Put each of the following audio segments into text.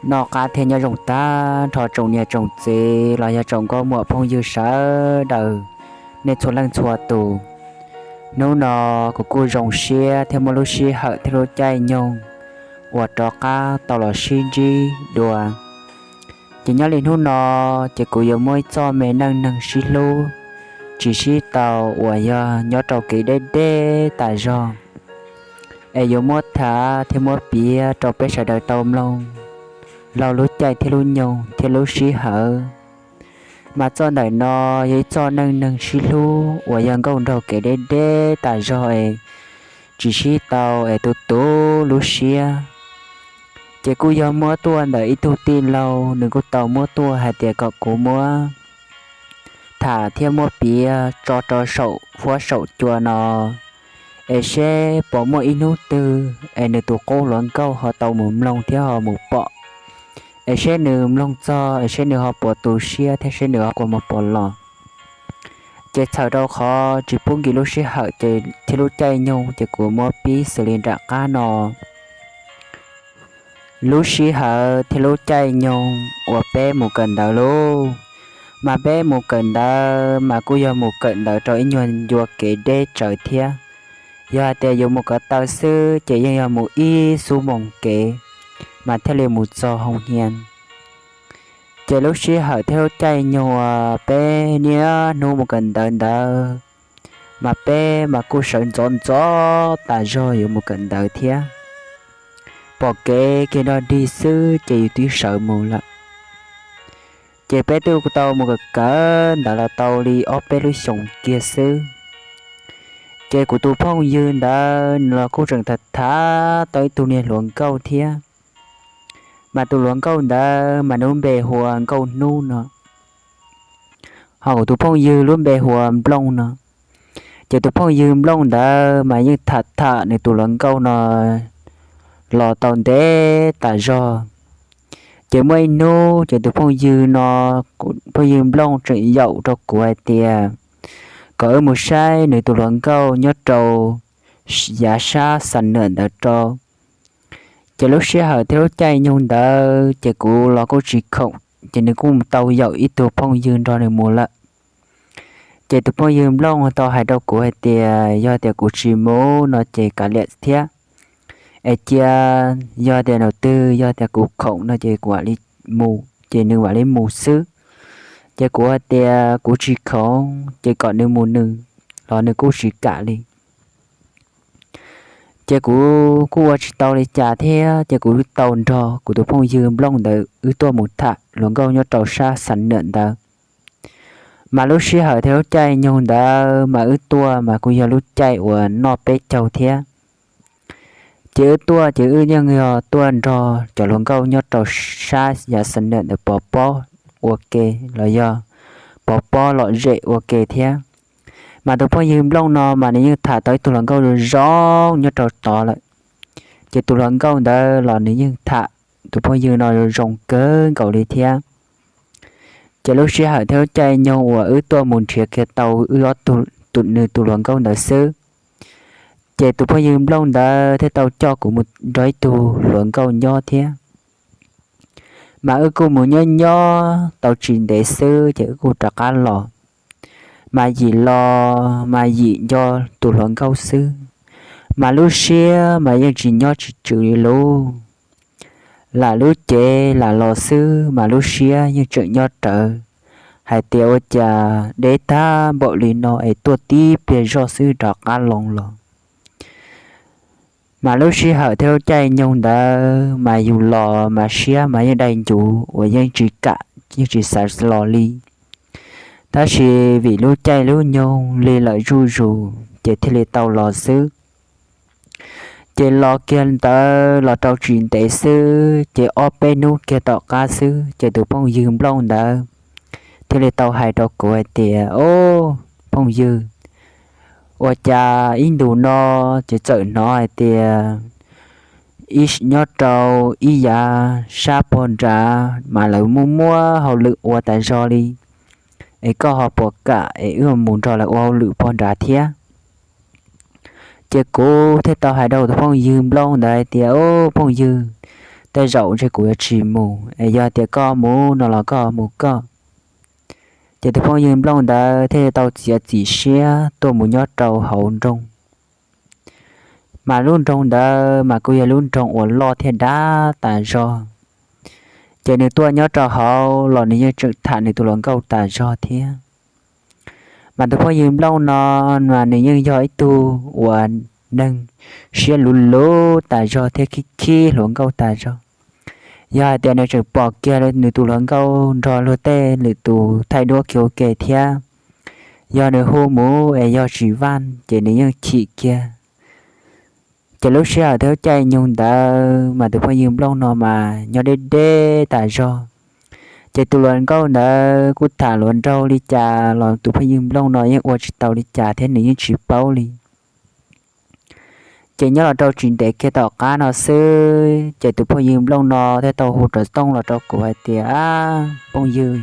Noj qab thiab nyob zoo tag nrho tsoom niam tsoom txiv los yog tsoom nkauj muam phooj ywg sawv daws, nej txhua leej txhua tus. Hnub no kuv kuj zoo siab thiab muaj lub sij hawm thiab lub caij nyoog uas rov qab tau los sib ntsib dua. Ces nyob li hnub no, ces kuv yuav muab ib txoj me neej neeg sib hlub tsis sib tau uas yog nyob rau kev deb deb tas zog es yuav muab tham thiab muab piav rau peb sawv daws tau mloog laug lub caij thiab lub nyoog thiab lub sij hawm. Mas txoj ntawm no yog ib txoj neej neeg sib hlub uas yog nkauj nraug kev deb deb tas zog es tsis sib tau es tu tu lub siab. Ces kuj yog muab tuaj ntawm ib tug tij laug, nws kuj tau muab tuaj hais tias kom kuv muab tham thiab muab piav tso rau saum huab saum cua no, es seb puas muaj ib hnub twg es nws tus qub hluas nkauj ho tau mus mloog thiab ho mus pom, es seb nws mloog txog es seb nws ho puas tu siab thiab seb nws ho puas mus puas los. Ces txhawm rau qhov tsis pub nkim lub sij hawm ces thiab lub caij nyoog, ces kuv muab pib xws li nram qab no. Lub sij hawm thiab lub caij nyoog uas peb mus kawm ntawv lauj, mas peb mus kawm ntawv mas kuj yog mus kawm ntawv rau ib nyuag ncua kev deb tsawv thiab. Yog hais tias yuav mus ko taw xwb ces yeej yog mus ib xuab moos kev mas thiaj li mus txog hoo hia. Ces lub sij hawm thiab lub caij nyoog uas peb niaj hnub mus kawm ntawv ntawd, mas peb mas kuj sawv ntxov ntxov tas zog yuav mus kawm ntawv thiab. Pom kev kiag dog dig xwb ces yus twb sawv mus lawm. Ces peb twb tau mus kawm kawm ntawv los tau li ob peb lub xyoos kiag xwb, ces kuv tus phooj ywg ntawd nws los kuj tseem tham tham tau ib tug niag hluas nkauj thiab. Mas tus hluas nkauj ntawd mas nws lub npe hu ua Nkauj Hnub no, ho kuv tus phooj ywg lub npe hu ua Nplooj no. Ces tus phooj ywg Nplooj ntawd mas yeej tham tham nws tus hluas nkauj no los tau ntev tas zog. Ces muaj ib hnub ces tus phooj ywg no, phooj ywg Nplooj tseem yaum rau kuv hais tias kom wb mus saib nws tus hluas nkauj nyob rau yav sab Xam Nuam ntawd rau. Ces lub sij hawm thiab lub caij nyoog ntawd ces kuv los kuj tsis khoom, ces nws kuj tau yaum ib tug phooj ywg nrog nws mus lawm. Ces tus phooj ywg Nplooj tau hais rau kuv hais tias yog tias kuv tsis mus no ces kav liam thiab, es cia yog tias nraum twg yog tias kuv khoom no ces kuv mam li mus, ces nws mam li mus xwb. Ces kuv hais tias kuv tsis khoom ces kom nws mus nws, los nws kuj tsis kam li. Ces kuv kuj ua tsis tau li cas thiab, ces kuv tau nrog kuv tus phooj ywg Nplooj ntawd wb tuaj mus tham hluas nkauj nyob rau sab Xam Nuam ntawd. Mas lub sij hawm thiab lub caij nyoog ntawd mas wb tuaj mas kuj yog lub caij uas noj peb caug thiab. Ces wb tuaj ces wb yeej yog tuaj nrog cov hluas nkauj nyob rau sab yav Xam Nuam ntawd pov pob ua ke los yog pov pob lom zem ua ke thiab. Mas tus phooj ywg Nplooj no mas nws yeej tham tau ib tug hluas nkauj zoo zoo nyob rau tod lawm. Ces tus hluas nkauj ntawd los nws yeej tham tus phooj ywg no zoo kawg nkaus li thiab. Ces lub sij hawm thiab lub caij nyoog uas wb tuaj mus nrhiav kiag tau wb ob tug, nws tus hluas nkauj ntawd xwb, ces tus phooj ywg Nplooj ntawd thiaj tau coj kuv mus nrog ib tug hluas nkauj nyob thiab. Mas wb kuj mus nyob nyob tau tsis ntev xwb ces wb kuj rov qab los. Mas yim los mas yim nco tus hluas nkauj xwb, mas lub siab mas yeej tsis nyob tsis tswm li lauj. Lam lub cev lam los xwb mas lub siab yeej tseem nyob rawv, hais tias ua cas deb tag npaum li no es tuaj tib pliag zoj xwb rov qab loo los. Mas lub sij hawm thiab lub caij nyoog ntawd mas yus los mas siab mas yeej dai ncuv uas yeej tsis kam yeej tsis xav los li. Tab sis vim lub caij lub nyoog li lawm zuj zus ces thiaj li tau los xwb. Ces los kiag ntawd los rau tsis ntev xwb ces ob peb hnub kiag tom qab xwb ces tus phooj ywg Nplooj ntawd thiaj li tau hais rau kuv hais tias, Ob, phooj ywg, ua cas ib ntus no ces txawm hnov hais tias ib nyob rau ib yav sab pog nrad mas lawv muaj muab hauj lwm ua tas zog li, es koj ho puas kam es wb mus nrog lawv ua hauj lwm pog nrad thiab? Ces kuv thiaj tau hais rau tus phooj ywg Nplooj ntawd hais tias, Ob, phooj ywg, tej zaum ntshe kuv yuav tsis mus, es yog tias koj mus no los koj mus koj. Ces tus phooj ywg Nplooj ntawd thiaj tau txiav txim siab tuaj mus nyob rau hauv nroog. Mas lub nroog ntawd mas kuj yog lub nroog uas loj thiab dav tas zog. Ces nws tuaj nyob rau hauv los nws yeej tseem tham nws tus hluas nkauj tas zog thiab. Mas tus phooj ywg Nplooj no mas nws yeej yog ib tug uas neeg siab luv luv tas zog thiab khib khib hluas nkauj tas zog. Yog hais tias nws tseem pom kiag nws tus hluas nkauj nrog luag tej lwm tus thaij duab kiag ua ke thiab, yog nws hu mus es yog tsis vam ces nws yeej chim kiag. Ces lub sij hawm thiab caij nyoog ntawd mas tus phooj ywg Nplooj no mas nyob deb deb tas zog. Ces tus hluas nkauj ntawd kuj tham hluas nraug li cas los tus phooj ywg Nplooj no yeej ua tsis tau li cas thiab nws yeej tsis paub li. Ces nyob los rau tsis ntev kiag tom qab no xwb ces tus phooj ywg Nplooj no thiaj tau hu rov tooj los rau kuv hais tias, Ab, phooj ywg,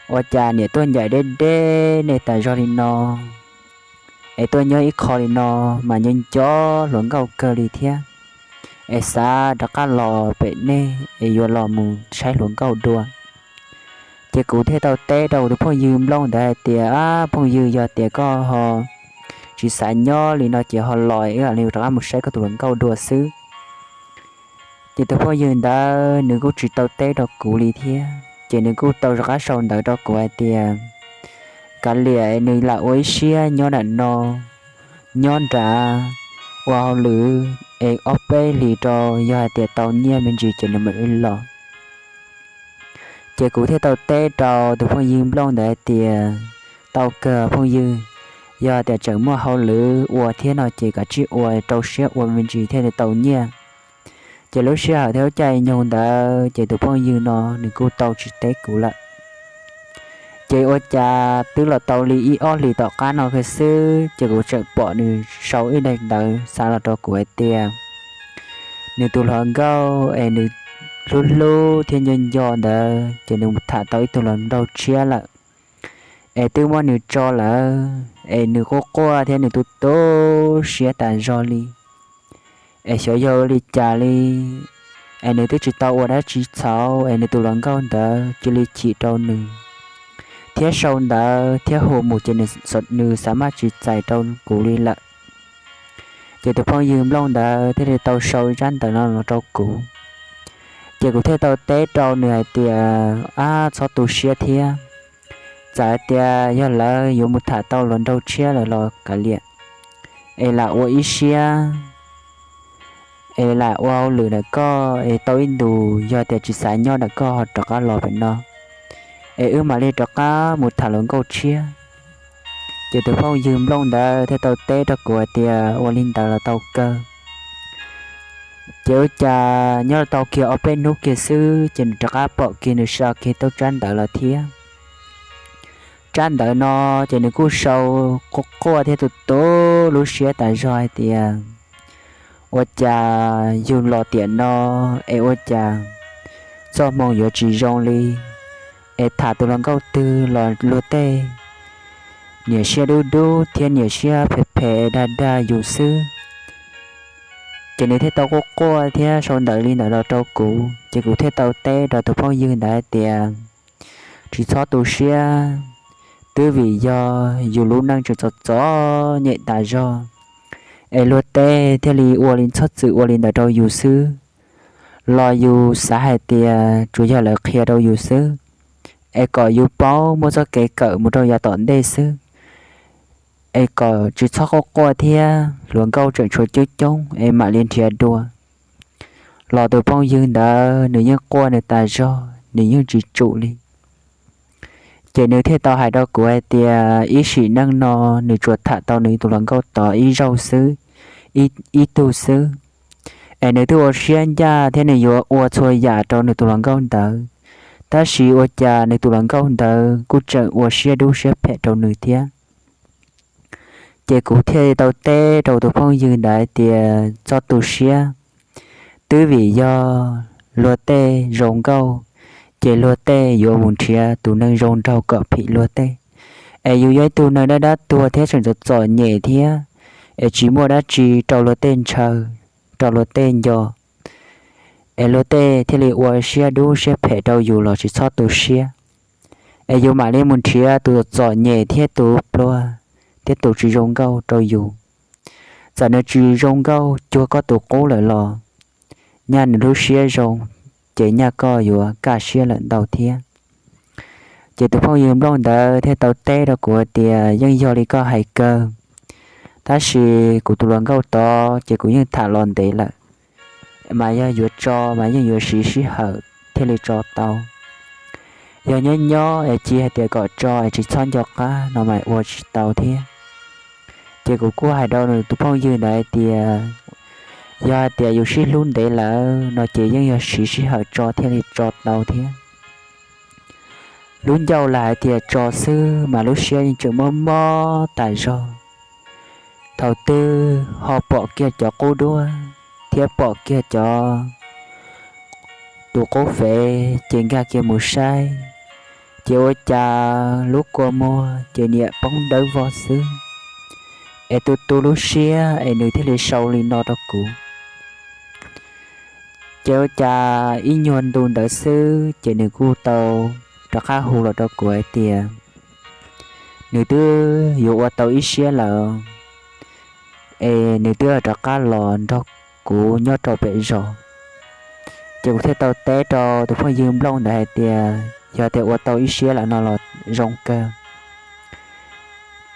ua cas niam tuaj ncaim deb deb nej tas zog li no, es tuaj nyob ib qho li no mas nco nco hluas nkauj kawg li thiab, es xav rov qab los pem nej es yuav los mus saib hluas nkauj dua. Ces kuv thiaj tau teb rau kuv tus phooj ywg Nplooj ntawd hais tias, Ab, phooj ywg, yog tias koj ho tsis xav nyob li no ces ho los wb mam li rov qab mus saib koj tus hluas nkauj dua xwb. Ces tus phooj ywg ntawd nws kuj tsis tau teb rau kuv li thiab ces nws kuj tau rov qab sau ntawv rau kuv hais tias, Kav liam es nws lam ua ib siab nyob nram no, nyob nrad ua hauj lwm es ob peb hlis rau yog hais tias tau nyiaj me ntsis ces nws mam li los. Ces kuv thiaj tau teb rau tus phooj ywg Nplooj ntawd hais tias, Tau kawg phooj ywg, yog tias tseem muaj hauj lwm ua thiab no ces kav tsij ua, rau siab ua me ntsis thiaj li tau nyiaj. Ces lub sij hawm thiab lub caij nyoog ntawd ces tus phooj ywg no nws kuj tau tsis teb kuv lawm. Ces ua cas twb los tau li ib ob hlis tom qab no kiag xwb ces kuv tseem pom nws sau ib daim ntawv xa los rau kuv hais tias nws tus hluas nkauj es nws hlub hlub thiab nco nco ntawd ces nws mus tham tau ib tug hluas nraug tshiab lawm, es twb muab nws tso lawm, es nws quaj quaj thiab nws tu tu siab tas zog li, es xyov yog ua li cas li, es nws twb tsis tau ua dab tsi txhaum es nws tus hluas nkauj ntawd cia li chim rau nws, thiab sau ntawv thiab hu mus ces nws xav maj tsis txais rau kuv li lawm. Ces tus phooj ywg Nplooj ntawd thiaj li tau sau tsab ntawv no los rau kuv. Ces kuv thiaj tau teb rau nws hais tias, Ab, txhob tu siab thiab. Txawm hais tias yog lawv yuav mus tham tau hluas nraug tshiab lawm los kav liam, es lam ua ib siab es lam ua hauj lwm ntawm koj es tau ib ntus yog tias tsis xav nyob ntawm koj ho rov qab los pem no, es wb mam li rov qab mus tham hluas nkauj tshiab. Ces tus phooj ywg Nplooj ntawd thiaj tau teb rau kuv hais tias, Ua li ntawd los tau kawg. Ces ua cas nyob tau kiag ob peb hnub kiag xwb ces nws rov qab pom kiag nws sau kiag tau tsab ntawv los thiab. Tsab ntawv no ces nws kuj sau quaj quaj thiab tu tu lub siab tas zog hais tias, Ua cas yus los tiam no es ua cas txoj hmoo yuav tsis zoo li, es tham tus hluas nkauj twg los luag tej niam siab dub dub thiab niam siab phem phem dag dag yus xwb. Ces nws thiaj tau quaj quaj thiab sau ntawv li ntawd los rau kuv, ces kuv thiaj tau teb rau tus phooj ywg ntawd hais tias, Tsis txhob tu siab, twb vim yog yus lub neej tseem txom txom nyem tas zog, es luag tej thiaj li ua li txhob txwm ua li ntawd rau yus xwb, los yus xav hais tias tsuas yog lawv qhia rau yus xwb, es kom yus paub muaj txoj kev kawm mus rau yav tom ntej xwb, es kom tsis txhob quaj quaj thiab, hluas nkauj tseem tshuav coob coob es mam li nrhiav dua. Los tus phooj ywg ntawd nws yeej quaj nws tas zog, nws yeej tsis tsum li. Ces nws thiaj tau hais rau kuv hais tias ib sim neej no nws tsuas tham tau nws tus hluas nkauj tod ib zaug xwb, ib tug xwb, es nws twb ua siab ncaj thiab nws yuav ua txhua yam rau nws tus hluas nkauj ntawd, tab sis ua cas nws tus hluas nkauj ntawd kuj tseem ua siab dub siab phem rau nws thiab. Ces kuv thiaj tau teb rau tus phooj ywg ntawd hais tias txhob tu siab, twb vim yog luag tej zoo nkauj, ces luag tej yuav mus nrhiav tus neeg zoo nraug kom phim luag tej. Es yus yog ib tug neeg dab dab tuag thiab tseem txom txom nyem thiab, es tsis muaj dab tsi rau luag tej ntshaw, rau luag tej nco, es luag tej thiaj li ua siab dub siab phem rau yus los tsis txhob tu siab. Es yus mam li mus nrhiav tus txom nyem thiab tus pluag thiab tus tsis zoo nkauj rau yus. Txawm nws tsis zoo nkauj cuag koj tus qub lawm los nyaj nws lub siab zoo, ces nyaj koj yuav kaj siab lawm ntau thiab. Ces tus phooj ywg nplooj ntawd thiaj tau teb rau kuv hais tias yeej yog li koj hais kawg, tab sis kuv tus hluas nkauj tod ces kuv yeej tham los ntev lawm, mas yog yuav tso mas yeej yuav siv sij hawm thiaj li tso tau. Yog nyob nyob es cia hais tias kom tso es tsis txhob nco qab no mas ua tsis tau thiab. Ces kuv kuj hais rau nws tus phooj ywg ntawd hais tias yog hais tias yus sib hlub ntev lawm no ces yeej yog siv sij hawm tso thiaj li tso tau thiab. Lub ncauj lam hais tias tso xwb mas lub siab yeej tseem mob mob tas zog. Thaum twg ho pom kiag cov qub duab thiab pom kiag cov tus qub fev ces nkag kiag mus saib, ces ua cas lub kua muag ces niam poob dawb vog xwb. Es tu tu lub siab es nws thiaj li sau li no rau kuv. Ces ua cas ib nyuag ntu ntawd xwb ces nws kuj tau rov qab hu los rau kuv hais tias nws twb yuav ua tau ib siab lawm, es nws twb rov qab los nrog kuv nyob rau pem zos. Ces kuv thiaj tau teb rau tus phooj ywg nplooj ntawd hais tias yog tias ua tau ib siab lawm no los zoo kawg.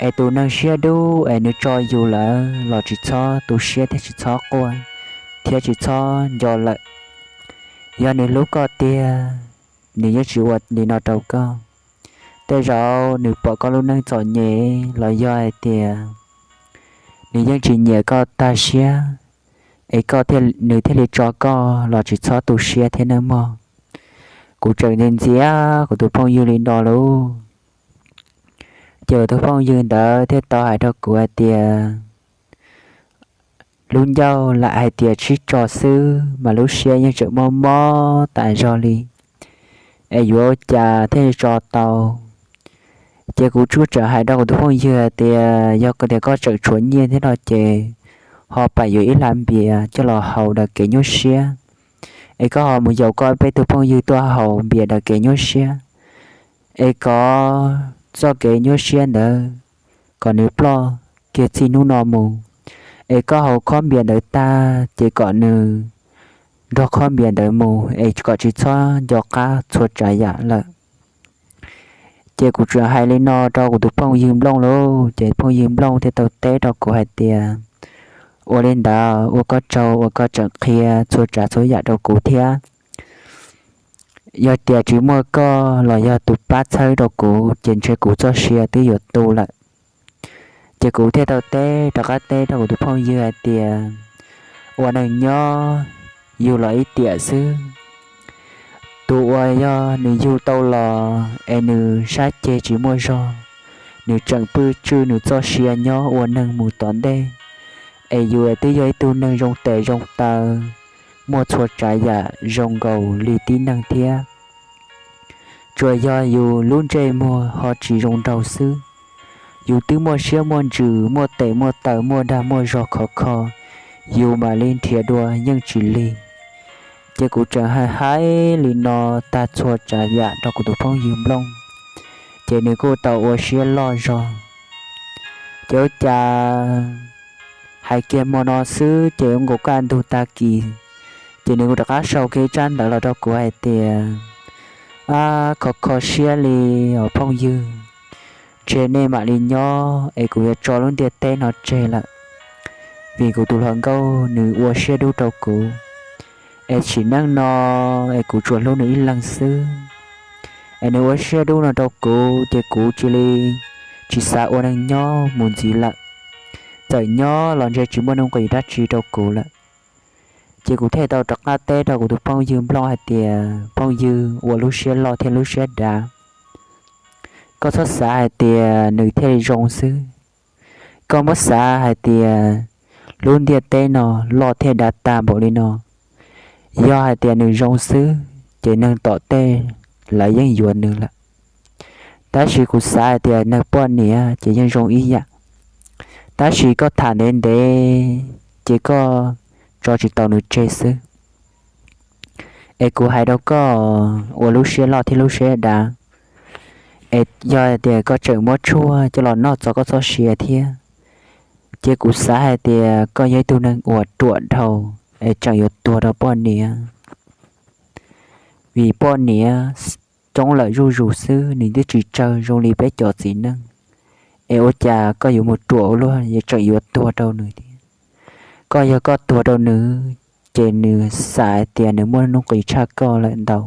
Es tus neeg siab dub es nws tso yus lawm los tsis txhob tu siab thiab tsis txhob quaj thiab tsis txhob nco lawm. Yog nws hlub koj tiag, nws yeej tsis ua li no rau koj. Tej zaum nws pom koj lub neej txom nyem los yog hais tias nws yeej tsis nyiam koj tag siab, es koj, nws thiaj li tso koj los tsis txhob tu siab thiab nawb mog. Kuv tseem ntxias ntxias kuv tus phooj ywg li no lauj. Ces kuv tus phooj ywg ntawd thiaj tau hais rau kuv hais tias lub ncauj lam hais tias tsis tso xwb mas lub siab yeej tseem mob mob tas zog li, es yuav ua cas thiaj tso tau. Ces kuv tsuas tseem hais rau kuv tus phooj ywg hais tias yog tias koj tseem tshuav nyiaj thiab no ces ho pam yuav ib hlab npias coj los haus daws kev nyuaj siab, es koj ho mus yaum koj peb tug phooj ywg tuaj haus npias daws kev nyuaj siab, es kov txoj kev nyuaj siab ntawd kom nws ploj kiag txij hnub no mus, es koj haus khob npias ntawd tag ces kom nws nrog khob npias ntawd mus es kom tsis txhob nco qab txhua tsav yam lawm. Ces kuv tsuas hais li no rau kuv tus phooj ywg nplooj lauj, ces phooj ywg nplooj thiaj tau teb rau kuv hais tias ua li ntawd ua koj tsaug uas koj tseem qhia txhua tsav txhua yam rau kuv thiab. Yog tias tsis muaj koj los yog tus pab txhawb rau kuv ces ntshe kuv txoj sia twb yuav tu lawm. Ces kuv thiaj tau teb rov qab teb rau kuv tus phooj ywg hais tias ua neeg nyob yug los ib tiam xwb, tus uas yog nws yug tau los es nws sab ceg tsis muaj zog, nws tseem pw tswj nws txoj sia nyob ua neeg mus tom ntej, es yus twb yog ib tug neeg zoo tes zoo taw, muaj txhua tsav yam zoo nkaus li tib neeg thiab. Tsuas yog yus lub ntsej muag ho tsis zoo nraug xwb. Yus twb muaj siab muaj ntsws, muaj tes muaj taw, muaj dag muaj zog khov kho, yus mam li nrhiav dua yeej tsis lig. Ces kuv tseem hais hais li no tag txhua tsav yam rau kuv tus phooj ywg nplooj, ces nws kuj tau ua siab loj zog. Ces ua cas hais kiag hmo no xwb ces ua nkaus kaj ntug tag kis, ces nws kuj rov qab sau kiag ib tsab ntawv los rau kuv hais tias, ab, kho kho siab li os phooj ywg, ntshe nej mam li nyob es kuv yuav tso lub ntiaj teb no tseg lawm, vim kuv tus hluas nkauj nws ua siab dub rau kuv, es sim neej no es kuv tsuas hlub nws ib leeg xwb. Es nws ua siab dub no rau kuv ces kuv cia li tsis xav ua neeg nyob mus ntxiv lawm. txawm nyob los ntshe tsis muaj nuj nqis dab tsi rau kuv lawm. Ces kuv thiaj tau rov qab teb rau kuv tus phooj ywg Nplooj hais tias, phooj ywg, ua lub siab loj thiab lub siab dav. Koj txhob xav hais tias nws thiaj li zoo xwb. Koj muab xav hais tias lub ntiaj teb no loj thiab dav tag npaum li no, yog hais tias nws zoo xwb ces neeg tom tej lawv yeej yuav nws lawm. Tab sis kuv xav hais tias nws poj niam ces yeej zoo ib yam. Tab sis koj tham ntev ntev ces koj tso tsis tau nws tseg xwb. Es kuv hais rau koj, ua lub siab loj thiab lub siab dav. Es yog hais tias koj tseem muab tshuaj coj los noj txog koj txoj sia thiab, ces kuv xav hais tias koj yog ib tug neeg uas ruam dhau, es tseem yuav tuag rau poj niam. Vim poj niam coob lawm zuj zus xwb, nws twb tsis tsawg zoo li peb cov txiv neej. Es ua cas koj yuav mus ruam ua luaj, yuav tseem yuav tuag rau nws thiab. Koj yog koj tuag rau nws, ces nws xav hais tias nws muaj nuj nqis tshaj koj lawm ntau.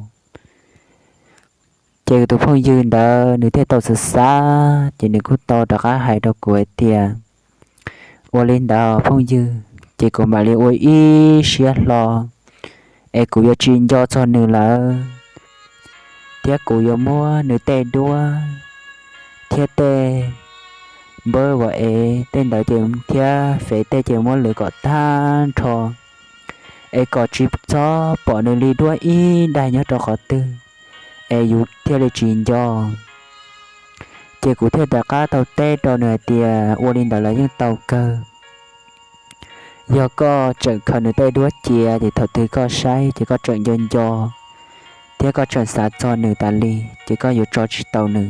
Ces tus phooj ywg ntawd nws thiaj tau xav xav, ces nws kuj tau rov qab hais rau kuv hais tias, ua li ntawd phooj ywg, ces kuv mam li ua ib siab hlo, es kuv yuav tsis nco txog nws lawm, thiab kuv yuav muab nws tej duab thiab tej npawb vos es tej ntawd ces thiab fem tej ces muab lwm kom tag nrho, es kom tsis txhob pom nws li duab ib daig nyob rau qhov twg, es yus thiaj li tsis nco. Ces kuv thiaj rov qab tau teb rau nws hais tias, ua li ntawd los yeej tau kawg. Yog koj tseem khaws nws tej duab cia, ces thaum twg koj saib ces koj tseem nco nco, thiab koj tseem xav txog nws tas li, ces koj yuav tso tsis tau nws.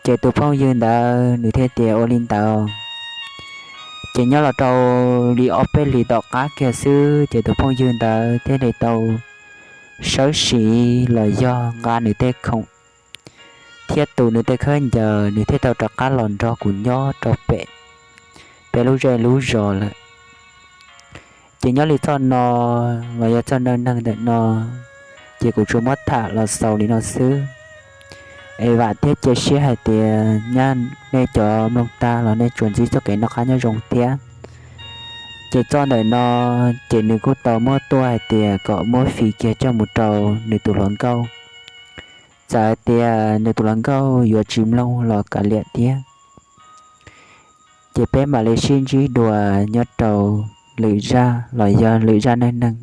Ces tus phooj ywg ntawd nws thiaj tias ua li ntawd. Ces nyob los rau li ob peb hlis tom qab kiag xwb, ces tus phooj ywg ntawd thiaj li tau sawv siv los yog nqa nws tej khoom thiab tu nws tej khaub ncaws, nws thiaj tau rov qab los nrog kuv nyob rau pem peb lub zej lub zos lawm. Ces nyob li txoj no los yog txoj neej neeg ntawm no, ces kuv tsuas muab tham los xaus li no xwb. Es vam thiab cia siab hais tias nyab nej cov mloog tag los nej tsuas ntsib txoj kev noj qab nyob zoo thiab. Ces txoj ntawm no, ces nws kuj tau muab tuaj hais tias kom muab fij kiag coj mus rau nws tus hluas nkauj. Txawm hais tias nws tus hluas nkauj yuav tsis mloog los kav liam thiab. Ces peb mam li sib ntsib dua nyob rau lwm zaj los yog lwm zaj neej neeg.